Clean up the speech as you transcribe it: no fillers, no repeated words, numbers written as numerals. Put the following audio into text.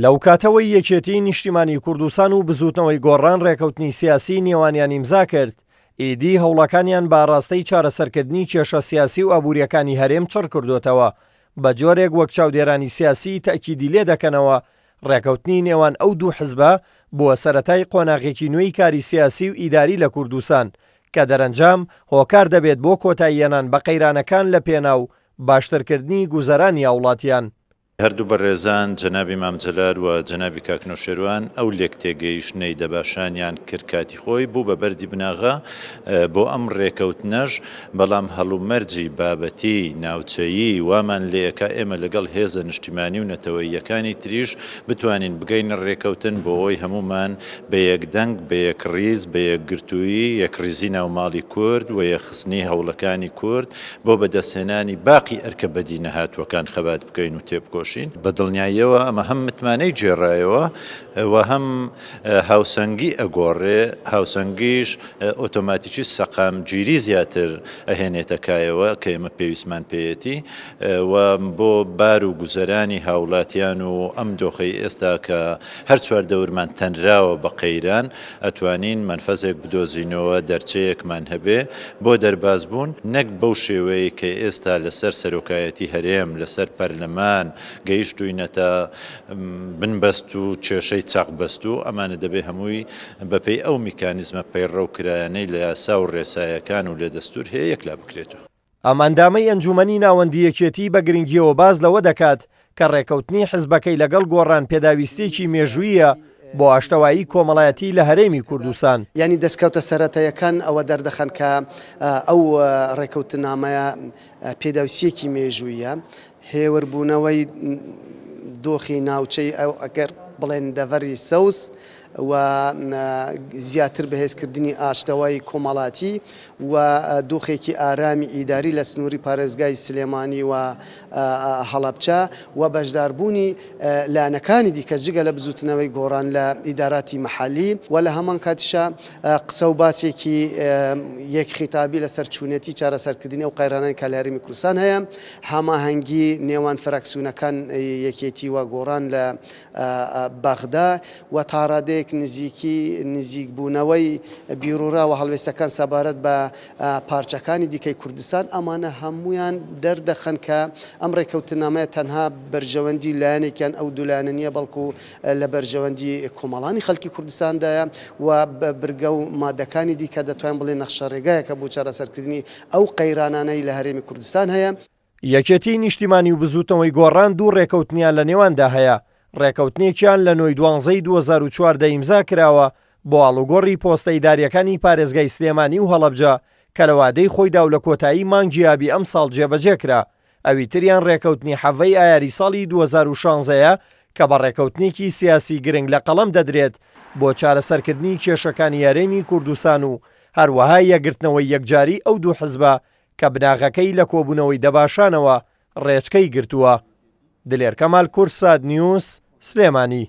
لەو کاتەوەی یەکێتیی نیشتیمانیی کوردستان و بزووتنەوەی گۆڕان رێکەوتنی سیاسیی نێوانیان ئیمزا کرد، ئیدی هەوڵەکانیان بە ئاڕاستەی چارەسەرکردنی کێشە سیاسی و ئابوورییەکانی هەرێم چڕ کردۆتەوە، بە جۆرێک وەک چاودێرانی سیاسی تەئکیدی لێ دەکەنەوە رێکەوتنی نێوان ئەو دوو حزبە بووە سەرەتای قۆناغێکی نوێی کاری سیاسی و ئیداری لە کوردستان کە دەرەنجام هۆکار دەبێت بۆ کۆتاییەنان بە قەیرانەکان لە پێناو باشترکردنی گوزەرانی هاوڵاتیان. هەردوو بەڕێزان جەنابی مام جەلال و جەنابی کاک نەوشێروان ئەو لێکتێگەیشتنەی دەباشانیان کرد کاتی خۆی بوو بە بەردی بناغە بۆ ئەم ڕێکەوتنەش، بەڵام هەڵومەرجی بابەتی ناوچەیی وامان لێئەکا ئێمە لەگەڵ هێزە نشتیمانی و نەتەوەییەکانی تریش بتوانین بگەینە ڕێکەوتن بۆ ئەوەی هەموومان بە یەکدەنگ، بە یەکڕیز، بە یەکگرتوویی، یەکڕیزی ناو ماڵی کورد و یەکخستنی هەوڵەکانی کورد بۆ بەدەستهێنانی باقی ئەرکە بەدی نەهاتووەکان خەبات بکەین و تێبکۆشین. بە دڵنیاییەوە ئەمە هەم متمانەی گێڕایەوە و هەم هاوسەنگی ئەگۆڕێ، هاوسەنگیش ئۆتۆماتیکی سەقامگیری زیاتر ئەهێنێتە کایەوە کە ئێمە پێویستمان پێیەتی و بۆ بار و گوزەرانی هاوڵاتیان و ئەم دۆخەی ئێستا کە هەر چواردەورمان تەنراوە بە قەیران ئەتوانین مەنفەزێک بدۆزینەوە دەرچەیەکمان هەبێ بۆ دەرباز بوون نەک بەو شێوەیەی کە ئێستا لەسەر سەرۆکایەتی هەرێم لەسەر پەرلەمان گەیشتوینەتە بنبەست و کێشەی چەقبەستوو، ئەمانە دەبێ هەمووی بەپێی ئەو میکانیزمە پەیڕەوکرایانەی لە یاسا و ڕێسایەکان و لە دەستوور هەیە یەکلا بکرێتەوە. ئەم ئەندامەی ئەنجوومەنی ناوەندی یەکێتی بە گرنگییەوە باس لەوە دەکات کە ڕێککەوتنی حزبەکەی لەگەڵ گۆڕان پێداویستییەکی مێژووییە بۆ ئاشتەوایی کۆمەڵایەتی لە هەرێمی کوردستان. یانی دەستکەوتە سەرەتایەکان ئەوە دەردەخەن کە ئەو ڕێککەوتنامەیە پێداویستییەکی مێژووییە، هێوربوونەوەی دۆخی ناوچەی ئەو ئەگەر بڵێن دەڤەری سەوز و زیاتر بەهێزکردنی ئاشتەوایی کۆمەڵاتی و دۆخێکی ئارامی ئیداری لە سنووری پارێزگای سلێمانی و هەڵەبچە و بەشداربوونی لایەنەکانی دیکە جگە لە بزووتنەوەی گۆڕان لە ئیداراتی مەحەلی و لە هەمان کاتیشا قسە و باسێکی یەک خیتابی لەسەر چونێتی چارەسەرکردنی ئەو قەیرانەی کە لە هەرێمی کوردستان هەیە، هەماهەنگی نێوان فراکسیونەکان یەکێتی و گۆڕان لە بەغدا و تاڕادەیەک نزیکی نزیکبوونەوەی بیروڕا و هەڵوێستەکان سەبارەت بە پارچەکانی دیکەی کوردستان، ئەمانە هەموویان دەردەخەن کە ئەم ڕێککەوتننامەیە تەنها بەرژەوەندی لایەنێکیان ئەو دوو لایەنە نییە، بەڵکو لە بەرژەوەندی کۆمەڵانی خەڵکی کوردستاندایە و بە برگە و مادەکانی دیکە دەتوانین بڵێین نەخشەڕێگایەکە بۆ چارەسەرکردنی ئەو قەیرانانەی لە هەرێمی کوردستان هەیە. یەکێتیی نیشتیمانی و بزووتنەوەی گۆڕان دوو رێکەوتنیان لە نێواندا هەیە، رێکەوتنێکیان لە نۆی دوانزەی 2014 ئیمزا کراوە بۆ ئاڵوگۆڕی پۆستە ئیدارییەکانی پارێزگای سلێمانی و هەڵەبجە کە لە وادەی خۆیدا و لە کۆتایی مانگی ئابی ئەمساڵ جێبەجێ کرا، ئەوی تریان رێکەوتنی حەڤەی ئایاری ساڵی 2016 ە کە بە رێکەوتنێکی سیاسی گرنگ لە قەڵەم دەدرێت بۆ چارەسەرکردنی کێشەکانی هەرێمی کوردستان و هەروەها یەکگرتنەوەی یەکجاری ئەو دوو حزبە کە بناغەکەی لە کۆبوونەوەی دەباشانەوە ڕێچکەی گرتووە. دلێر کەمال کوردسات نیوز، سلێمانی.